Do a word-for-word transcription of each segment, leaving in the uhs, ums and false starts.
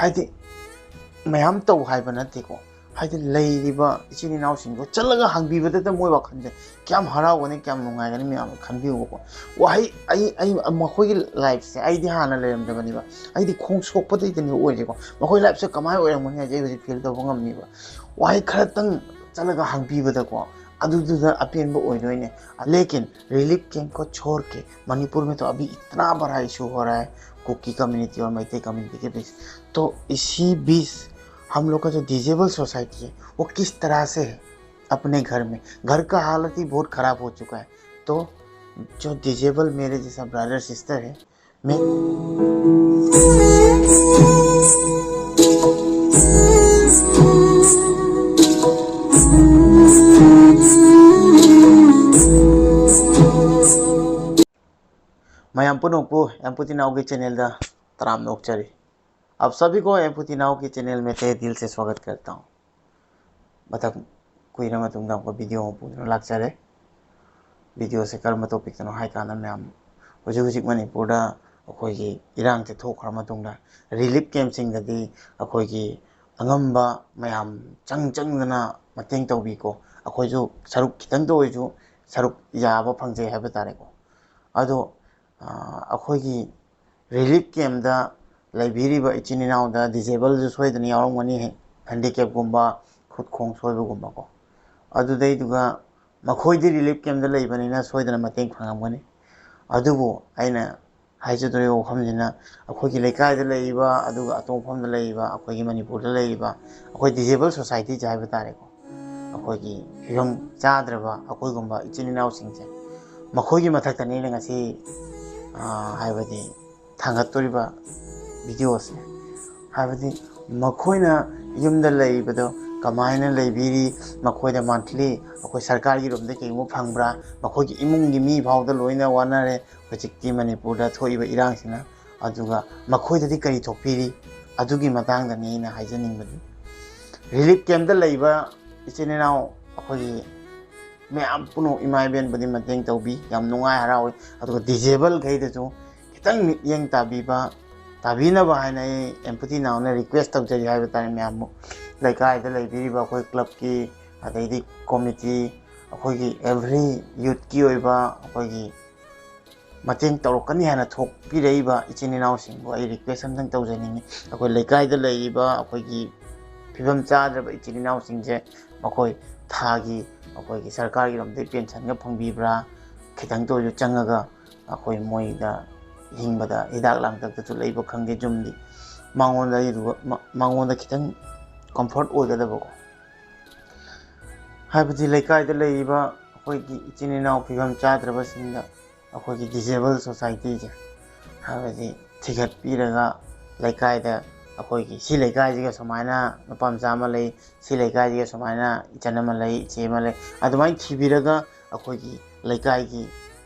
ꯍꯥꯏꯗꯤ ꯃꯌꯥꯝ ꯇꯧ ꯍꯥꯏꯕ ꯅꯠꯇꯦꯀꯣ, ꯍꯥꯏꯗꯤ ꯂꯩꯔꯤꯕ ꯏꯆꯤꯟ ꯏꯅꯥꯎꯁꯤꯡꯗꯣ ꯆꯠꯂꯒ ꯍꯪꯕꯤꯕꯗꯇ ꯃꯣꯏ ꯋꯥꯈꯜꯁꯦ ꯀꯌꯥꯝ ꯍꯔꯥꯎꯒꯅꯤ, ꯀꯌꯥꯝ ꯅꯨꯡꯉꯥꯏꯒꯅꯤ, ꯃꯌꯥꯝ ꯈꯟꯕꯤꯌꯨꯕꯀꯣ꯫ ꯋꯥꯍꯩ ꯑꯩ ꯑꯩ ꯃꯈꯣꯏꯒꯤ ꯂꯥꯏꯐꯁꯦ ꯑꯩꯗꯤ ꯍꯥꯟꯅ ꯂꯩꯔꯝꯗꯕꯅꯦꯕ꯫ ꯑꯩꯗꯤ ꯈꯣꯡ ꯁꯣꯛꯄꯗꯩꯗꯅꯦ ꯑꯣꯏꯔꯤꯁꯦꯀꯣ꯫ ꯃꯈꯣꯏ ꯂꯥꯏꯐꯁꯦ ꯀꯃꯥꯏꯅ ꯑꯣꯏꯔꯝꯒꯅꯤ ꯍꯥꯏꯁꯦ ꯑꯩ ꯍꯧꯖꯤꯛ ꯐꯤꯜ ꯇꯧꯕ ꯉꯝꯃꯦꯕ꯫ ꯋꯥꯍꯩ ꯈꯔꯇꯪ ꯆꯠꯂꯒ ꯍꯪꯕꯤꯕꯗꯀꯣ, ꯑꯗꯨꯗꯨꯗ ꯑꯄꯦꯟꯕ ꯑꯣꯏꯗꯣꯏꯅꯦ꯫ लेकिन रिलीफ कैंप को छोड़ के मणिपुर में तो अभी इतना बड़ा इशू हो रहा है कुकी कम्युनिटी और मैतेई कम्युनिटी के बीच। तो इसी बीच हम लोग का जो डिजेबल सोसाइटी है, वो किस तरह से है अपने घर में। घर का हालत ही बहुत ख़राब हो चुका है। तो जो डिजेबल मेरे जैसा ब्रदर सिस्टर है, मैं ꯃꯌꯥꯝ ꯄꯨꯝꯅꯃꯛꯄꯨ ꯑꯦꯝꯄꯨꯇꯤ ꯅꯥꯎꯒꯤ ꯆꯦꯅꯦꯜꯗ ꯇꯔꯥꯝꯅ ꯑꯣꯛꯆꯔꯤ꯫ आप सभी को एम्पूटी नाव के चैनल में तहे दिल से स्वागत करता हूँ। ꯃꯇꯝ ꯀꯨꯏꯔ ꯃꯇꯨꯡꯗ ꯑꯃꯨꯛꯀ ꯚꯤꯗꯤꯑꯣ ꯑꯃ ꯄꯨꯗꯨꯅ ꯂꯥꯛꯆꯔꯦ꯫ ꯚꯤꯗꯤꯑꯣꯁꯦ ꯀꯔꯝꯕ ꯇꯣꯄꯤꯛꯇꯅꯣ ꯍꯥꯏ ꯀꯥꯟꯗ, ꯃꯌꯥꯝ, ꯍꯧꯖꯤꯛ ꯍꯧꯖꯤꯛ ꯃꯅꯤꯄꯨꯔꯗ ꯑꯩꯈꯣꯏꯒꯤ ꯏꯔꯥꯡꯁꯦ ꯊꯣꯛꯈ꯭ꯔ ꯃꯇꯨꯡꯗ ꯔꯤꯂꯤꯐ ꯀꯦꯝꯞꯁꯤꯡꯗꯗꯤ ꯑꯩꯈꯣꯏꯒꯤ ꯑꯉꯝꯕ ꯃꯌꯥꯝ ꯆꯪ ꯆꯪꯗꯅ ꯃꯇꯦꯡ ꯇꯧꯕꯤꯀꯣ꯫ ꯑꯩꯈꯣꯏꯁꯨ ꯁꯔꯨꯛ ꯈꯤꯇꯪꯗ ꯑꯣꯏꯔꯁꯨ ꯁꯔꯨꯛ ꯌꯥꯕ ꯐꯪꯖꯩ ꯍꯥꯏꯕ ꯇꯥꯔꯦꯀꯣ꯫ ꯑꯗꯣ ꯑꯩꯈꯣꯏꯒꯤ ꯔꯤꯂꯤꯐ ꯀꯦꯝꯞꯇ ꯂꯩꯕꯤꯔꯤꯕ ꯏꯆꯤꯟ ꯏꯅꯥꯎꯗ ꯗꯤꯖꯦꯕꯜꯁꯨ ꯁꯣꯏꯗꯅ ꯌꯥꯎꯔꯝꯒꯅꯤ, ꯍꯦꯟꯗꯤꯀꯦꯞꯀꯨꯝꯕ, ꯈꯨꯠ ꯈꯣꯡ ꯁꯣꯏꯕꯒꯨꯝꯕꯀꯣ꯫ ꯑꯗꯨꯗꯩꯗꯨꯒ ꯃꯈꯣꯏꯗꯤ ꯔꯤꯂꯤꯐ ꯀꯦꯝꯞꯇ ꯂꯩꯕꯅꯤꯅ ꯁꯣꯏꯗꯅ ꯃꯇꯦꯡ ꯐꯪꯉꯝꯒꯅꯤ꯫ ꯑꯗꯨꯕꯨ ꯑꯩꯅ ꯍꯥꯏꯖꯗꯣꯔꯤꯕ ꯋꯥꯐꯝꯁꯤꯅ, ꯑꯩꯈꯣꯏꯒꯤ ꯂꯩꯀꯥꯏꯗ ꯂꯩꯔꯤꯕ, ꯑꯗꯨꯒ ꯑꯇꯣꯞꯄ ꯃꯐꯝꯗ ꯂꯩꯔꯤꯕ, ꯑꯩꯈꯣꯏꯒꯤ ꯃꯅꯤꯄꯨꯔꯗ ꯂꯩꯔꯤꯕ ꯑꯩꯈꯣꯏ ꯗꯤꯖꯦꯕꯜ ꯁꯣꯁꯥꯏꯇꯤꯁꯦ ꯍꯥꯏꯕ ꯇꯥꯔꯦꯀꯣ, ꯑꯩꯈꯣꯏꯒꯤ ꯐꯤꯕꯝ ꯆꯥꯗ꯭ꯔꯕ ꯑꯩꯈꯣꯏꯒꯨꯝꯕ ꯏꯆꯤꯟ ꯏꯅꯥꯎꯁꯤꯡꯁꯦ, ꯃꯈꯣꯏꯒꯤ ꯃꯊꯛꯇꯅꯤ ꯑꯩꯅ ꯉꯁꯤ, ꯑꯥ, ꯍꯥꯏꯕꯗꯤ ꯊꯥꯡꯒꯠꯇꯣꯔꯤꯕ ꯚꯤꯗꯤꯑꯣꯁꯦ꯫ ꯍꯥꯏꯕꯗꯤ ꯃꯈꯣꯏꯅ ꯌꯨꯝꯗ ꯂꯩꯕꯗꯣ ꯀꯃꯥꯏꯅ ꯂꯩꯕꯤꯔꯤ, ꯃꯈꯣꯏꯗ ꯃꯟꯊꯂꯤ ꯑꯩꯈꯣꯏ ꯁꯔꯀꯥꯔꯒꯤ ꯔꯣꯝꯗ ꯀꯩꯒꯨꯝꯕ ꯐꯪꯕ꯭ꯔꯥ, ꯃꯈꯣꯏꯒꯤ ꯏꯃꯨꯡꯒꯤ ꯃꯤ ꯐꯥꯎꯗ ꯂꯣꯏꯅ ꯋꯥꯅꯔꯦ ꯍꯧꯖꯤꯛꯇꯤ ꯃꯅꯤꯄꯨꯔꯗ ꯊꯣꯛꯏꯕ ꯏꯔꯥꯡꯁꯤꯅ꯫ ꯑꯗꯨꯒ ꯃꯈꯣꯏꯗꯗꯤ ꯀꯔꯤ ꯊꯣꯛꯄꯤꯔꯤ, ꯑꯗꯨꯒꯤ ꯃꯇꯥꯡꯗꯅꯤ ꯑꯩꯅ ꯍꯥꯏꯖꯅꯤꯡꯕꯗꯤ꯫ ꯔꯤꯂꯤꯐ ꯀꯦꯝꯞꯇ ꯂꯩꯕ ꯏꯆꯤꯟ ꯏꯅꯥꯎ ꯑꯩꯈꯣꯏꯒꯤ ꯃꯌꯥꯝ ꯄꯨꯝꯅꯃꯛ ꯏꯃꯥ ꯏꯕꯦꯟꯕꯨꯗꯤ ꯃꯇꯦꯡ ꯇꯧꯕꯤ, ꯌꯥꯝ ꯅꯨꯡꯉꯥꯏ ꯍꯔꯥꯎꯏ꯫ ꯑꯗꯨꯒ ꯗꯤꯖꯦꯕꯜꯈꯩꯗꯁꯨ ꯈꯤꯇꯪ ꯃꯤꯠꯌꯦꯡ ꯇꯥꯕꯤꯕ, ꯇꯥꯕꯤꯅꯕ ꯍꯥꯏꯅ ꯑꯩ ꯑꯦꯝꯄꯇꯤ ꯅꯥꯎꯅ ꯔꯤꯀ꯭ꯋꯦꯁ ꯇꯧꯖꯔꯤ ꯍꯥꯏꯕ ꯇꯥꯔꯦ꯫ ꯃꯌꯥꯝꯕꯨ ꯂꯩꯀꯥꯏꯗ ꯂꯩꯕꯤꯔꯤꯕ ꯑꯩꯈꯣꯏ ꯀ꯭ꯂꯕꯀꯤ, ꯑꯗꯩꯗꯤ ꯀꯣꯃꯤꯇꯤ, ꯑꯩꯈꯣꯏꯒꯤ ꯑꯦꯚ꯭ꯔꯤ ꯌꯨꯠꯀꯤ ꯑꯣꯏꯕ ꯑꯩꯈꯣꯏꯒꯤ ꯃꯇꯦꯡ ꯇꯧꯔꯛꯀꯅꯤ ꯍꯥꯏꯅ ꯊꯣꯛꯄꯤꯔꯛꯏꯕ ꯏꯆꯤꯟ ꯏꯅꯥꯎꯁꯤꯡꯕꯨ ꯑꯩ ꯔꯤꯀ꯭ꯋꯦꯁ ꯑꯝꯇꯪ ꯇꯧꯖꯅꯤꯡꯉꯤ꯫ ꯑꯩꯈꯣꯏ ꯂꯩꯀꯥꯏꯗ ꯂꯩꯔꯤꯕ ꯑꯩꯈꯣꯏꯒꯤ ꯐꯤꯕꯝ ꯆꯥꯗ꯭ꯔꯕ ꯏꯆꯤꯟ ꯏꯅꯥꯎꯁꯤꯡꯁꯦ ꯃꯈꯣꯏ ꯊꯥꯒꯤ ꯑꯩꯈꯣꯏꯒꯤ ꯁꯔꯀꯥꯔꯒꯤꯔꯣꯝꯗꯒꯤ ꯄꯦꯟꯁꯟꯒ ꯐꯪꯕꯤꯕ꯭ꯔꯥ, ꯈꯤꯇꯪꯇ ꯑꯣꯏꯔꯁꯨ ꯆꯪꯉꯒ ꯑꯩꯈꯣꯏ ꯃꯣꯏꯗ ꯍꯤꯡꯕꯗ ꯍꯤꯗꯥꯛ ꯂꯥꯡꯊꯛꯇꯁꯨ ꯂꯩꯕ ꯈꯪꯗꯦ, ꯌꯨꯝꯗꯤ ꯃꯉꯣꯟꯗ, ꯑꯗꯨꯒ ꯃ-, ꯃꯉꯣꯟꯗ ꯈꯤꯇꯪ ꯀꯝꯐꯣꯔꯠ ꯑꯣꯏꯒꯗꯕꯀꯣ꯫ ꯍꯥꯏꯕꯗꯤ ꯂꯩꯀꯥꯏꯗ ꯂꯩꯔꯤꯕ ꯑꯩꯈꯣꯏꯒꯤ ꯏꯆꯤꯟ ꯏꯅꯥꯎ ꯐꯤꯕꯝ ꯆꯥꯗ꯭ꯔꯕꯁꯤꯡꯗ ꯑꯩꯈꯣꯏꯒꯤ ꯗꯤꯖꯦꯕꯜ ꯁꯣꯁꯥꯏꯇꯤꯁꯦ, ꯍꯥꯏꯕꯗꯤ ꯊꯤꯒꯠꯄꯤꯔꯒ ꯂꯩꯀꯥꯏꯗ ꯑꯩꯈꯣꯏꯒꯤ ꯁꯤ ꯂꯩꯀꯥꯏꯁꯤꯒ ꯁꯨꯃꯥꯏꯅ ꯅꯨꯄꯥ ꯃꯆꯥ ꯑꯃ ꯂꯩ, ꯁꯤ ꯂꯩꯀꯥꯏꯁꯤꯒ ꯁꯨꯃꯥꯏꯅ ꯏꯆꯟ ꯑꯃ ꯂꯩ, ꯏꯆꯦ ꯑꯃ ꯂꯩ, ꯑꯗꯨꯃꯥꯏꯅ ꯊꯤꯕꯤꯔꯒ ꯑꯩꯈꯣꯏꯒꯤ ꯂꯩꯀꯥꯏꯒꯤ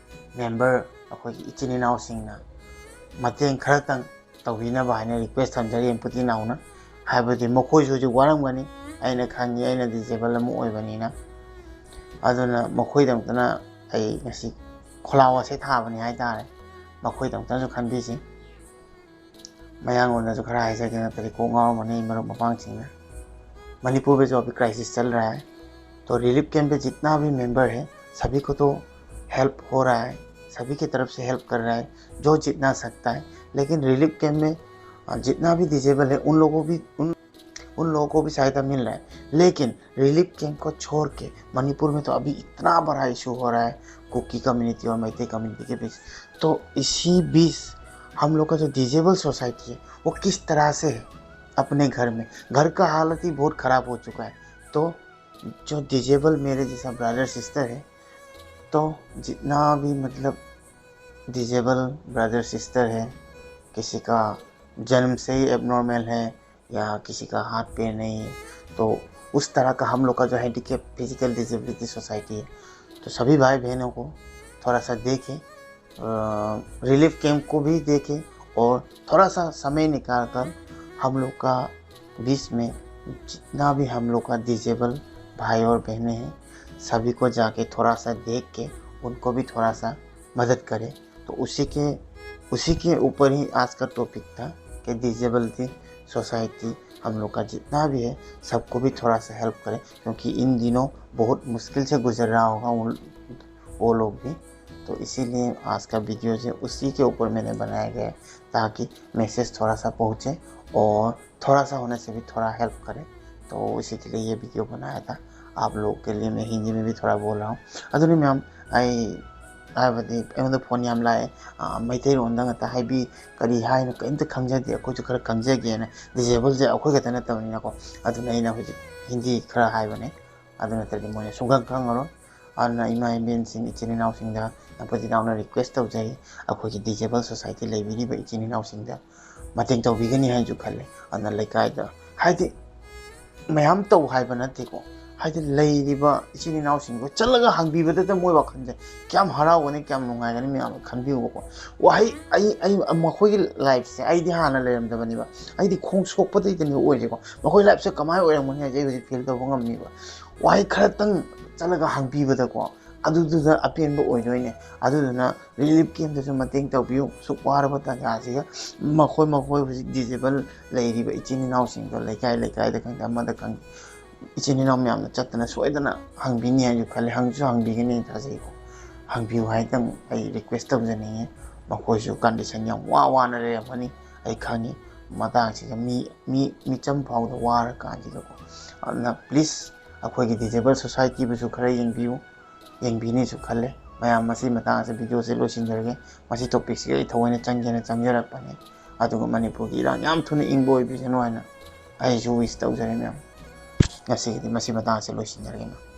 ꯃꯦꯝꯕꯔ, ꯑꯩꯈꯣꯏꯒꯤ ꯏꯆꯤꯟ ꯏꯅꯥꯎꯁꯤꯡꯅ ꯃꯇꯦꯡ ꯈꯔꯇꯪ ꯇꯧꯕꯤꯅꯕ ꯍꯥꯏꯅ ꯔꯤꯀ꯭ꯋꯦꯁ ꯊꯝꯖꯔꯤ ꯑꯦꯝꯄꯇꯤ ꯅꯥꯎꯅ꯫ ꯍꯥꯏꯕꯗꯤ ꯃꯈꯣꯏꯁꯨ ꯍꯧꯖꯤꯛ ꯋꯥꯔꯝꯒꯅꯤ, ꯑꯩꯅ ꯈꯪꯉꯤ, ꯑꯩꯅ ꯗꯤꯖꯦꯕꯜ ꯑꯃ ꯑꯣꯏꯕꯅꯤꯅ꯫ ꯑꯗꯨꯅ ꯃꯈꯣꯏꯗꯃꯛꯇꯅ ꯑꯩ ꯉꯁꯤ ꯈꯣꯂꯥꯎ ꯑꯁꯦ ꯊꯥꯕꯅꯤ ꯍꯥꯏꯇꯥꯔꯦ꯫ ꯃꯈꯣꯏꯗꯃꯛꯇꯁꯨ ꯈꯟꯕꯤꯁꯤ꯫ ꯃꯌꯥꯡꯂꯣꯟꯗꯁꯨ ꯈꯔ ꯍꯥꯏꯖꯒꯦ, ꯅꯠꯇ꯭ꯔꯗꯤ ꯀꯣꯛ ꯉꯥꯎꯔꯝꯃꯅꯤ ꯃꯔꯨꯞ ꯃꯄꯥꯡꯁꯤꯡꯅ꯫ मणिपुर में जो अभी क्राइसिस चल रहा है, तो रिलीफ कैंप पे जितना भी मेंबर है, सभी को तो हेल्प हो रहा है, सभी की तरफ से हेल्प कर रहा है जो जितना सकता है। लेकिन रिलीफ कैंप में, अ, जितना भी डिजेबल है, उन लोगों भी, उन उन लोगों को भी सहायता मिल रहा है। लेकिन रिलीफ कैंप को छोड़ के मणिपुर में तो अभी इतना बड़ा इशू हो रहा है कुकी कम्युनिटी और मैतेई कम्युनिटी के बीच। तो इसी बीच हम लोग का जो डिजेबल सोसाइटी है, वो किस तरह से है अपने घर में, घर का हालत ही बहुत ख़राब हो चुका है। तो जो डिजेबल मेरे जैसा ब्रदर सिस्टर है, तो जितना भी, मतलब, डिजेबल ब्रदर सिस्टर है, किसी का जन्म से ही एबनॉर्मल है या किसी का हाथ पैर नहीं है, तो उस तरह का हम लोग का जो हैंडीकैप फिजिकल डिसेबिलिटी सोसाइटी है, तो सभी भाई बहनों को थोड़ा सा देखें, रिलीफ कैंप को भी देखें और थोड़ा सा समय निकाल कर हम लोग का बीच में जितना भी हम लोग का डिसेबल भाई और बहनें हैं, सभी को जाके थोड़ा सा देख के उनको भी थोड़ा सा मदद करें। तो उसी के उसी के ऊपर ही आज का टॉपिक था कि डिजेबिलिटी सोसाइटी हम लोग का जितना भी है, सबको भी थोड़ा सा हेल्प करें, क्योंकि इन दिनों बहुत मुश्किल से गुजर रहा होगा उन, वो लोग भी। तो इसीलिए आज का वीडियो जो उसी के ऊपर मैंने बनाया गया है, ताकि मैसेज थोड़ा सा पहुँचे और थोड़ा सा होने से भी थोड़ा हेल्प करे। तो इसी के लिए ये वीडियो बनाया था। आप लोग के लिए मैं हिंदी में भी थोड़ा बोल रहा हूँ। ꯑꯗꯨꯅꯤ ꯃꯌꯥꯝ, ꯑꯩ ꯍꯥꯏꯕꯗꯤ ꯑꯩꯉꯣꯟꯗ ꯐꯣꯟ ꯌꯥꯝ ꯂꯥꯛꯑꯦ, ꯑ, ꯃꯩꯇꯩꯂꯣꯟꯗ ꯉꯥꯛꯇ ꯍꯥꯏꯕꯤ, ꯀꯔꯤ ꯍꯥꯏꯅꯣ ꯀꯔꯤꯝꯇ ꯈꯪꯖꯗꯦ, ꯑꯩꯈꯣꯏꯁꯨ ꯈꯔ ꯈꯪꯖꯒꯦꯅ꯫ ꯗꯤꯖꯦꯕꯜꯁꯦ ꯑꯩꯈꯣꯏ ꯈꯛꯇ ꯅꯠꯇꯕꯅꯤꯅꯀꯣ, ꯑꯗꯨꯅ ꯑꯩꯅ ꯍꯧꯖꯤꯛ ꯍꯤꯟꯗꯤ ꯈꯔ ꯍꯥꯏꯕꯅꯦ, ꯑꯗꯨ ꯅꯠꯇ꯭ꯔꯗꯤ ꯃꯣꯏꯅ ꯁꯨꯡꯈꯪ ꯈꯪꯉꯔꯣꯏ꯫ ꯑꯗꯨꯅ ꯏꯃꯥ ꯏꯕꯦꯟꯁꯤꯡ, ꯏꯆꯤꯟ ꯏꯅꯥꯎꯁꯤꯡꯗ ꯅꯄꯨꯗꯤ ꯅꯥꯎꯅ ꯔꯤꯀ꯭ꯋꯦꯁ ꯇꯧꯖꯔꯤ, ꯑꯩꯈꯣꯏꯒꯤ ꯗꯤꯖꯦꯕꯜ ꯁꯣꯁꯥꯏꯇꯤ ꯂꯩꯕꯤꯔꯤꯕ ꯏꯆꯤꯟ ꯏꯅꯥꯎꯁꯤꯡꯗ ꯃꯇꯦꯡ ꯇꯧꯕꯤꯒꯅꯤ ꯍꯥꯏꯅꯁꯨ ꯈꯜꯂꯦ꯫ ꯑꯗꯨꯅ ꯂꯩꯀꯥꯏꯗ, ꯍꯥꯏꯗꯤ, ꯃꯌꯥꯝ ꯇꯧ ꯍꯥꯏꯕ ꯅꯠꯇꯦꯀꯣ, ꯍꯥꯏꯗꯤ ꯂꯩꯔꯤꯕ ꯏꯆꯤꯟ ꯏꯅꯥꯎꯁꯤꯡꯗꯣ ꯆꯠꯂꯒ ꯍꯪꯕꯤꯕꯗꯇ ꯃꯣꯏ ꯋꯥꯈꯜꯁꯦ ꯀꯌꯥꯝ ꯍꯔꯥꯎꯒꯅꯤ, ꯀꯌꯥꯝ ꯅꯨꯡꯉꯥꯏꯒꯅꯤ, ꯃꯌꯥꯝꯅ ꯈꯟꯕꯤꯌꯨꯕꯀꯣ꯫ ꯋꯥꯍꯩ, ꯑꯩ, ꯑꯩ, ꯃꯈꯣꯏꯒꯤ ꯂꯥꯏꯐꯁꯦ ꯑꯩꯗꯤ ꯍꯥꯟꯅ ꯂꯩꯔꯝꯗꯕꯅꯦꯕ, ꯑꯩꯗꯤ ꯈꯣꯡ ꯁꯣꯛꯄꯗꯩꯗꯅꯤ ꯑꯣꯏꯔꯤꯁꯦꯀꯣ꯫ ꯃꯈꯣꯏ ꯂꯥꯏꯐꯁꯦ ꯀꯃꯥꯏꯅ ꯑꯣꯏꯔꯝꯒꯅꯤ ꯍꯥꯏꯁꯦ ꯑꯩ ꯍꯧꯖꯤꯛ ꯐꯤꯜ ꯇꯧꯕ ꯉꯝꯃꯤꯕ꯫ ꯋꯥꯍꯩ ꯈꯔꯇꯪ ꯆꯠꯂꯒ ꯍꯪꯕꯤꯕꯗꯀꯣ, ꯑꯗꯨꯗꯨꯗ ꯑꯄꯦꯟꯕ ꯑꯣꯏꯗꯣꯏꯅꯦ꯫ ꯑꯗꯨꯗꯨꯅ ꯔꯤꯂꯤꯐ ꯀꯦꯝꯗꯁꯨ ꯃꯇꯦꯡ ꯇꯧꯕꯤꯌꯨ꯫ ꯁꯨꯛ ꯋꯥꯔꯕ ꯇꯥꯟꯖꯥꯁꯤꯒ ꯃꯈꯣꯏ, ꯃꯈꯣꯏ ꯍꯧꯖꯤꯛ ꯗꯤꯖꯦꯕꯜ ꯂꯩꯔꯤꯕ ꯏꯆꯤꯟ ꯏꯅꯥꯎꯁꯤꯡꯗꯣ ꯂꯩꯀꯥꯏ ꯂꯩꯀꯥꯏꯗ ꯈꯪꯗꯦ, ꯑꯃꯗ ꯈꯪꯗꯦ, ꯏꯆꯤꯟ ꯏꯅꯥꯎ ꯃꯌꯥꯝꯅ ꯆꯠꯇꯅ ꯁꯣꯏꯗꯅ ꯍꯪꯕꯤꯅꯤ ꯍꯥꯏꯅꯁꯨ ꯈꯜꯂꯤ, ꯍꯪꯁꯨ ꯍꯪꯕꯤꯒꯅꯤ ꯊꯥꯖꯩꯀꯣ꯫ ꯍꯪꯕꯤꯌꯨ ꯍꯥꯏꯗꯪ ꯑꯩ ꯔꯤꯀ꯭ꯋꯦꯁ ꯇꯧꯖꯅꯤꯡꯉꯤ꯫ ꯃꯈꯣꯏꯁꯨ ꯀꯟꯗꯤꯁꯟ ꯌꯥꯝ ꯋꯥ ꯋꯥꯅ ꯂꯩꯔꯝꯒꯅꯤ, ꯑꯩ ꯈꯪꯉꯤ꯫ ꯃꯇꯥꯡꯁꯤꯗ ꯃꯤ, ꯃꯤ, ꯃꯤꯆꯝ ꯐꯥꯎꯗ ꯋꯥꯔ ꯀꯥꯟꯁꯤꯗꯀꯣ꯫ ꯑꯗꯨꯅ ꯄ꯭ꯂꯤꯖ ꯑꯩꯈꯣꯏꯒꯤ ꯗꯤꯖꯦꯕꯜ ꯁꯣꯁꯥꯏꯇꯤꯕꯨꯁꯨ ꯈꯔ ꯌꯦꯡꯕꯤꯌꯨ, ꯌꯦꯡꯕꯤꯅꯤꯁꯨ ꯈꯜꯂꯦ꯫ ꯃꯌꯥꯝ, ꯃꯁꯤ ꯃꯇꯥꯡ ꯑꯁꯤꯗ ꯚꯤꯗꯤꯑꯣꯁꯦ ꯂꯣꯏꯁꯤꯟꯖꯔꯒꯦ꯫ ꯃꯁꯤ ꯇꯣꯄꯤꯛꯁꯤꯒ ꯑꯩ ꯊꯑꯣꯏꯅ ꯆꯪꯒꯦꯅ ꯆꯪꯖꯔꯛꯄꯅꯦ꯫ ꯑꯗꯨꯒ ꯃꯅꯤꯄꯨꯔꯒꯤ ꯏꯔꯥꯡ ꯌꯥꯝ ꯊꯨꯅ ꯏꯪꯕ ꯑꯣꯏꯕꯤꯁꯅꯨ ꯍꯥꯏꯅ ꯑꯩꯁꯨ ꯋꯤꯁ ꯇꯧꯖꯔꯦ ꯃꯌꯥꯝ꯫ ꯉꯁꯤꯒꯤꯗꯤ ꯃꯁꯤ ꯃꯇꯥꯡ ꯑꯁꯤꯗ ꯂꯣꯏꯁꯤꯟꯖꯔꯒꯦ ꯃꯌꯥꯝ꯫